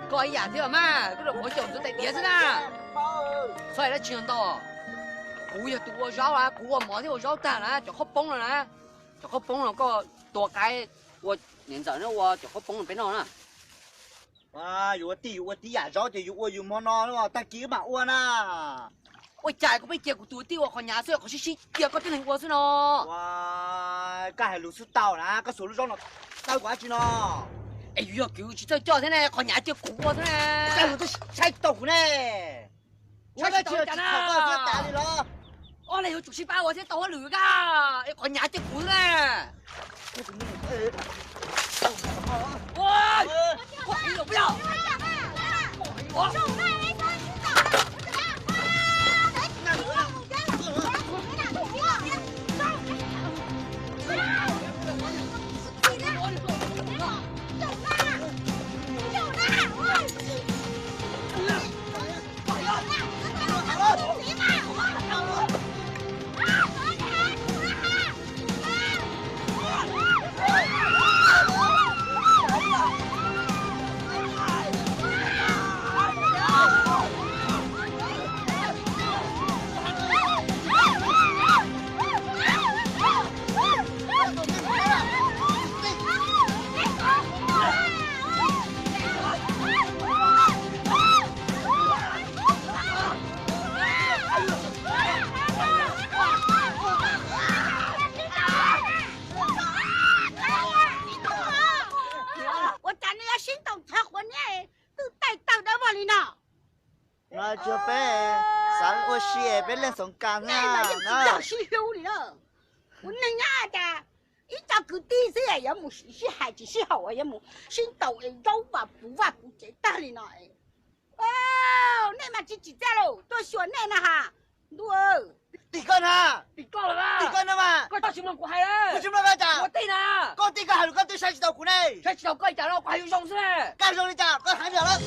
Koj ib yam thiab mas, koj los mus caum tus tais diav xwb na. Txhob hais dab tsi ntau. Kuv yog tus ua zaub a, kuv ua mov thiab ua zaub tag na, cov qhaub poob no na. Cov qhaub poob no koj tua qaib ua niam ntxawm no ua cov qhaub poob no peb noj na. Yus ua tij yus ua tib yam zaub ces yus ua yus hmo no, tag kis wb mam ua na. Ua cas koj pheej cia kuv tus tij ua qhov hnyav xwb, qhov sib sib cia koj tib leeg ua xwb no? Koj hais lus xwb tau na, koj xuas lub zaub no taw kuv dab tsi no? Es yus yog kwv tsis txawj coj thiab ne, qhov hnyav cia kuv ua xwb na. Koj lus twb saib tsis taus kuv ne. Ua dab tsi los tsis txhaum koj xwb tas li los? Ob leeg yuav tsum sib pab ua thiab tau hauj lwm koj. Es qhov hnyav cia kuv xwb na. Ua cas nws yuav sib ntaus txog quav niab twb taij tawg dawb vog li no? No tsuas peb xav ua si peb leej xoom kas na. Yog sib hlub li na. Kuv neeg nyob cas ib co kwv tij xwb yuav mus sib hais tsis sib haum yuav mus sib ntaus es zaub vaj puv vaj puv tsev tag li no. Nej mas tsis tsim txiaj los tuaj xyuas nej na has. Ntuj, tim koj na, tim koj na mas. Koj tsis mloog kuv hais, koj tsis mloog koj cas? Ua tij na, koj tij koj hais lus koj twb saib tsis taus kuv ne. Saib tsis taus koj cas no, kuv hais zoo zoo xwb. Koj zoo li cas koj heev li lawm.